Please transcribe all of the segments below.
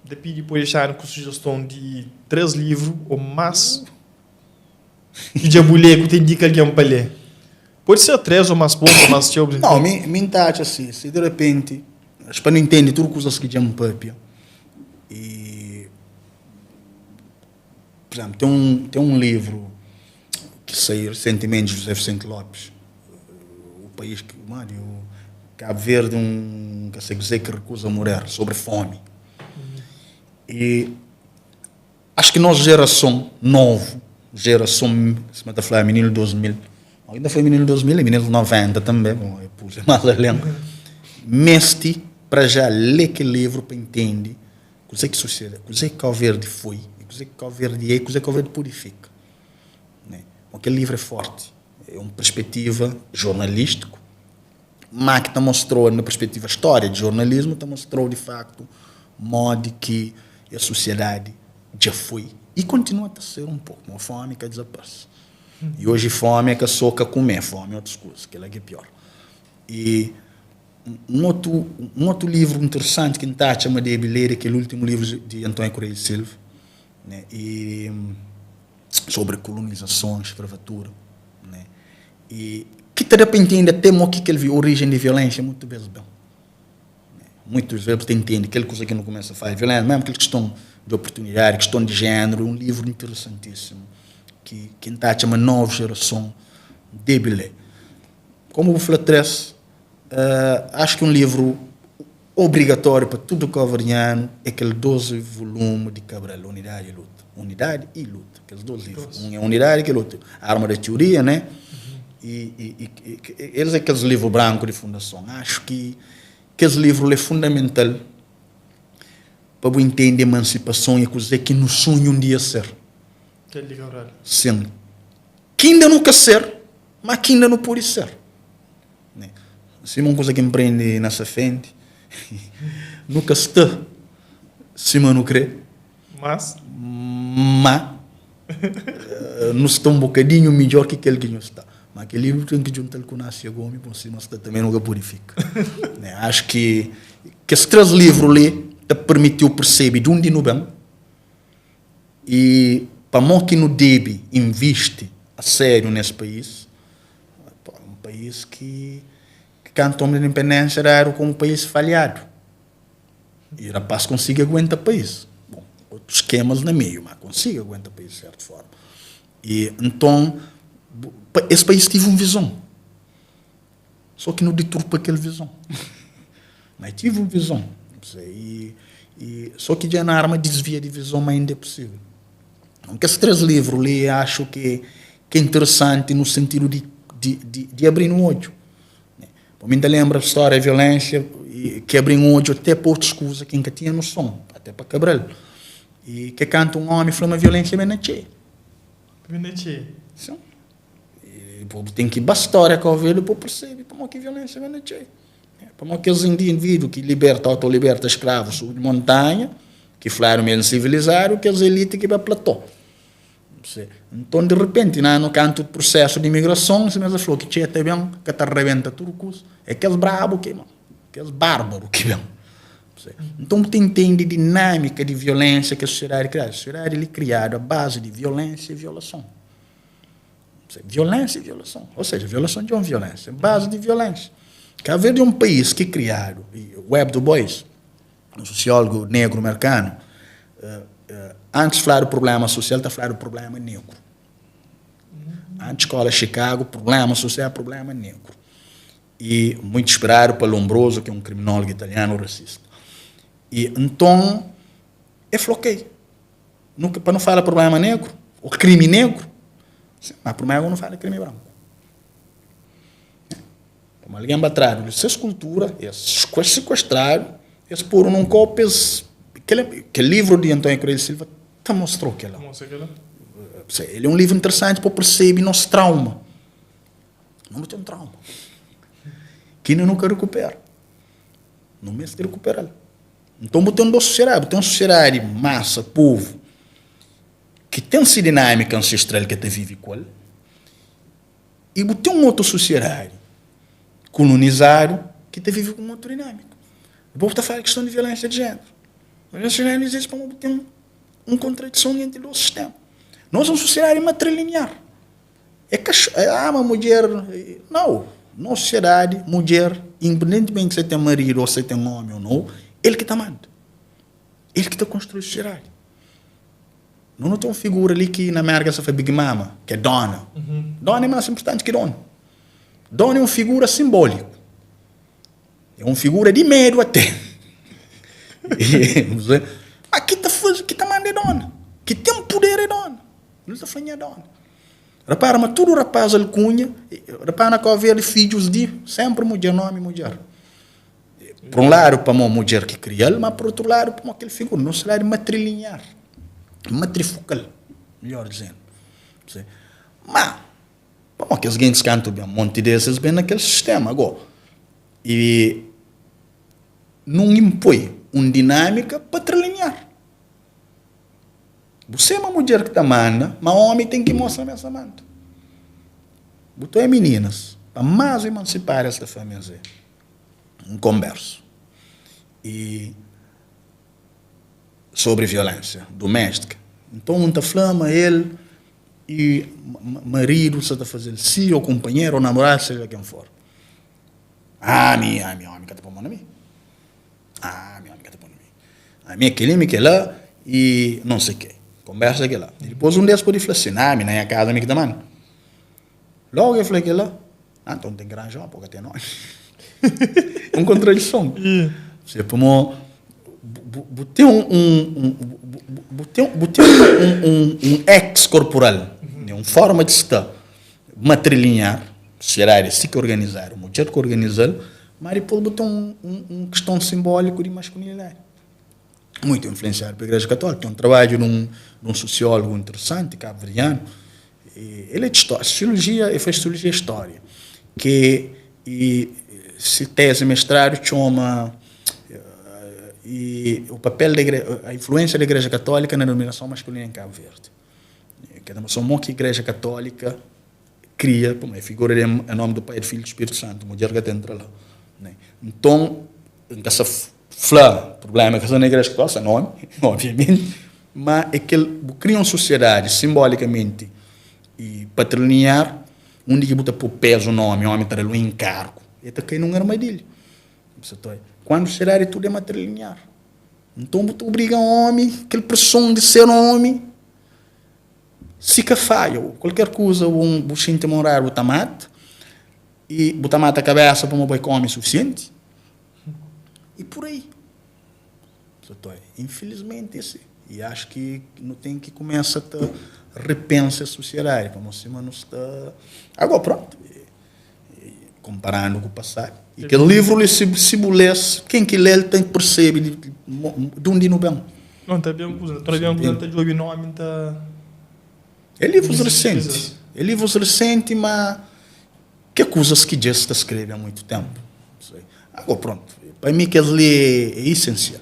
Ta pidi pa dexa-nu ku sujeston di 3 livru ô más ki dja bu lé ku ta indika algen pa lé. Pode ser 3 ô más poku ô más txeu. Nau, mi mi N ta atxa si, si di repenti, pa nu intende tudu kuzas ki dja N papia i Pur izénplu, ten un, ten un livru ki sai resentimenti di José Vicente Lopes, O País que, modi, o Cabo Verde, un ka sei kuzê ki rekuza murer, sobri fomi. I acho ki nos jerason novu, jerason, sima ta fla, mininu di 2000, inda foi mininu di 2000 e mininu di 90 tanbe, bon, e puse mas alen, meste pra já lê kel livru pa intende Kuzê ki sucede? Kuzê ki Kau Verdi foi? E kuzê ki Kau Verdi é? E kuzê ki Kau Verdi pode fika? Né? Bom, kel livru é forti, é un perspetiva jornalístiku, má ki ta mostrou na perspetiva stória di jornalismu, ta mostrou di factu modi ki es susiedadi dja foi e kontinua ta ser un poku, ma fomi ka dizaparse. E oji fomi é ka so ka kume, fomi é otus kuza, kel-la ki é pior. E Un otu, un otu livru interesanti ki N ta atxa ma debe ledu é kel últimu livru di António Correia e Silva, né, e sobri kolonizason, skravatura, né, e ki ta da pa intende até mo ki kel orijen di violénsia mutu bes ben. Né. Muitus bes bu ta intende kel kuza ki nu kumesa fala, violénsia, mesmu kel kiston di oportunidadi, kiston di jéneru, é un livru interesantísimu ki ki N ta atxa ma novu jerason debe lé. Komu bu fla 3, Acho ki un livru obrigatóriu pa tudu kauverdianu é kel 12 volumu di Cabral, Unidadi e Luta. Unidadi e Luta, kes dos livru. Un é Unidadi, kel otu Arma da Teoria, né? E, e, e, eles é kes livru branku di fundason. Acho ki kes livru li é fundamental pa bu intende emansipason e kuzê ki nu sunha un dia ser. Kel di Cabral. Sin. Ki inda nu ka ser, ma ki inda nu pode ser. Né? Sima un kuza ki N prende na Safenti, nu ka sta sima nu kre, Mas? ma nu sta un bokadinhu midjor ki kel ki nhu sta. Ma kel-li nu ten ki djunta-l ku Násia Gomi, bon, sima sta tanbe nu ka pode fika. Né? Acho ki kes 3 livru li ta permiti-u persebe di undi nu ben i pamó ki nu debe invisti a sériu nes país. Un país ki kantu omi di independência dadu komu país falhadu i rapaz konsigi aguenta país. Bon, otus skemas na meiu, ma konsigi aguenta país di sertu forma. I nton, es país tive un vizon, so ki nu diturpa kel vizon. Ma e tive un vizon, i so ki dja na arma disvia di vizon, ma inda é posivel. Nton, kes 3 livru li axu ki ki é interesanti no sentidu di di di di abri-nu odju. Pa mi, N ta lenbra stória di violénsia ki abri-m odju até pa otus kuza ki N ka tinha noson, até pa Cabral. I ke kantu un ómi fla ma violénsia ben na txeia. Ben na txeia. Sin. I bu ten ki ba stória ka ovedu pa bu persebe pamodi ki violénsia ben na txeia. Pamodi kes indivídu ki liberta, autoliberta skravus subi montanha, ki fladu ma el sivilizadu, kes elite ki ba platô. Nton, di repenti, na anu kantu prusesu di imigrason, si mesa fla ki txeia ta ben, ka ta rebenta tudu kusa. É kes brabu ki, kes bárbaru ki ben. Nton, bu ta intende dinâmika di violénsia ki sosiedadi kriadu. Sosiedadi li kriadu a bazi di violénsia i violason. Violénsia i violason. Ou seja, violason dja é un violénsia, bazi di violénsia. Kabu Verdi é un país ki kriadu, Web Du Bois, un sosiólogu negru merkanu, antis fladu prublema sosial, ta fladu prublema negru. Antis skola Chicago, prublema sosial, prublema negru. E muito inspiradu pa Lombroso, ki é un kriminólogu italianu rasista. E nton, e fla, ok, nu, pa nu fala prublema negru, o krimi negru, ma primeru nu fala krimi branku. Pamodi algen ba tradu di ses kultura, es sekuestradu, es podu nun kopu, es kel kel livru di António Correia da Silva ta mostrau kela. El é un livru interesanti pa bu persebe nos trauma. No ten trauma ki inda nu ka rekupera. Nu meste rekuperal. Nton bu ten dos sosiedadi, bu ten un sosiedadi masa, povu, ki ten se dinâmika ansestral ki el ta vive ku el, I bu ten un otu sosiedadi kolonizadu ki ta vive ku un otu dinâmika. Dipôs bu ta fala di kiston di violénsia di jéneru. Mas a sociedade não existe pamodi ten un kontradison entri dos sistema. Nos é un sociedade matrilinear. É ka ah ma mudjer, nau. Nos sociedade, mudjer, independentemente se ten maridu ou se ten omi ou nau, el ki ta manda. El ki ta konstrui sociedade. No no ten un figura li ki na Merka es ta fla Big Mama, ki é dona. Dona é más inportanti ki donu. Dona é un figura simbóliku. É un figura di medu até. Ma ki ta faze, ki ta manda é dona. Ki ten puder é dona. Nu ta fla nha dona. Repara ma tudu rapaz alkunha, repara na Cabo Verde fidjus di sempre mudjer, nomi mudjer. Por un ladu pamo mudjer ki krial, ma por outro ladu pamo kel figura. Nos sociedade matrilinear, matrifocal, melhor dizendo. Ma Pamodi kes gentis kantu ben, monti des es ben na kel sistema. Ago, i nun inpoi un dinamika patrilinear. Bu sema mudjer ki ta manda, ma omi ten ki mostra ma es ta manda. Bu ta oia mininas, pa mas emansipadu es ta fla ma es e. Un konbersu i sobri violensia dumestika. Nton un ta fla ma el I maridu sa ta faze-l si, ô kunpanheru, ô namoradu, seja ken for. Ami, ami, ómi ka ta pô mô na mi. Ami, ómi ka ta pô na mi. Ami é kel-li, ami é kel-la, i non sei ke. Konbérsa é kel-la. I dipôs un des pode fla sin, ami na nha kaza mi ki ta manda. Lógu el fla kel-la, ah, nton ten ki ranja ómi, pô ka ten ómi. Un kontradison. Se pamó bu ten un bu ten bu ten un ex korporal, un forma di sta matrilinear, sosiedadi é si ki organizadu, mudjer ki organiza-l, má dipôs bu ten un kiston sinbóliku di maskulinidadi. Muitu influensiadu pa Igreja Katóliku. Ten un trabadju di un sosiólogu interesanti kabuverdianu, el é di stória, sosiologia, el faz sosiologia i stória, ki i se tezi mestradu txoma i o papel da igreja, a influência da Igreja Católica na dominação masculina em Cabo Verde. Ke ta mostra mo ki Igreja Católica kria, pamodi figura di em nome do Pai, do Filho e do Espírito Santo, mudjer ka ta entra la, né? Nton, N ka sa fla problema ka sta na Igreja Católica, sta na omi, obviamenti, ma é kel bu kria un sosiedadi simbolikamenti i patrilinear undi ki bu ta pô pezu na omi, omi ta da-l un enkargu, el ta kai nun armadilha. Kuandu sosiedadi tudu é matrilinear, nton bu ta obriga omi, kel preson di ser omi, si ka fadja ô kualker kuza, bu xinti ma un raiba bu ta mata, i bu ta mata kabesa pamodi bu ka omi sufisienti, i pur ai. Infilismenti é si. I acho ki nu ten ki kumesa ta repensa es sosiedadi pamodi sima nu sta agora prontu konparandu ku pasadu. I kel livru li si bu les ken ki lel ten ki persebe di undi nu ben. Não, ta ben kuza, ta ben kuza, ta djobe nomi, ta. É livrus resenti, é livrus resenti ma ke kuzas ki dja es ta skrebe há muitu tempu. Agora prontu, pa mi kes li é isensial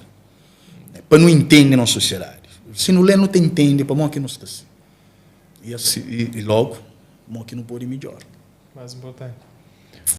pa nu intende nos sosiedadi. Si nu lé nu ta intende pamodi ki nu sta si. I asi, i logu, mo ki nu pode midjora. Mais importante.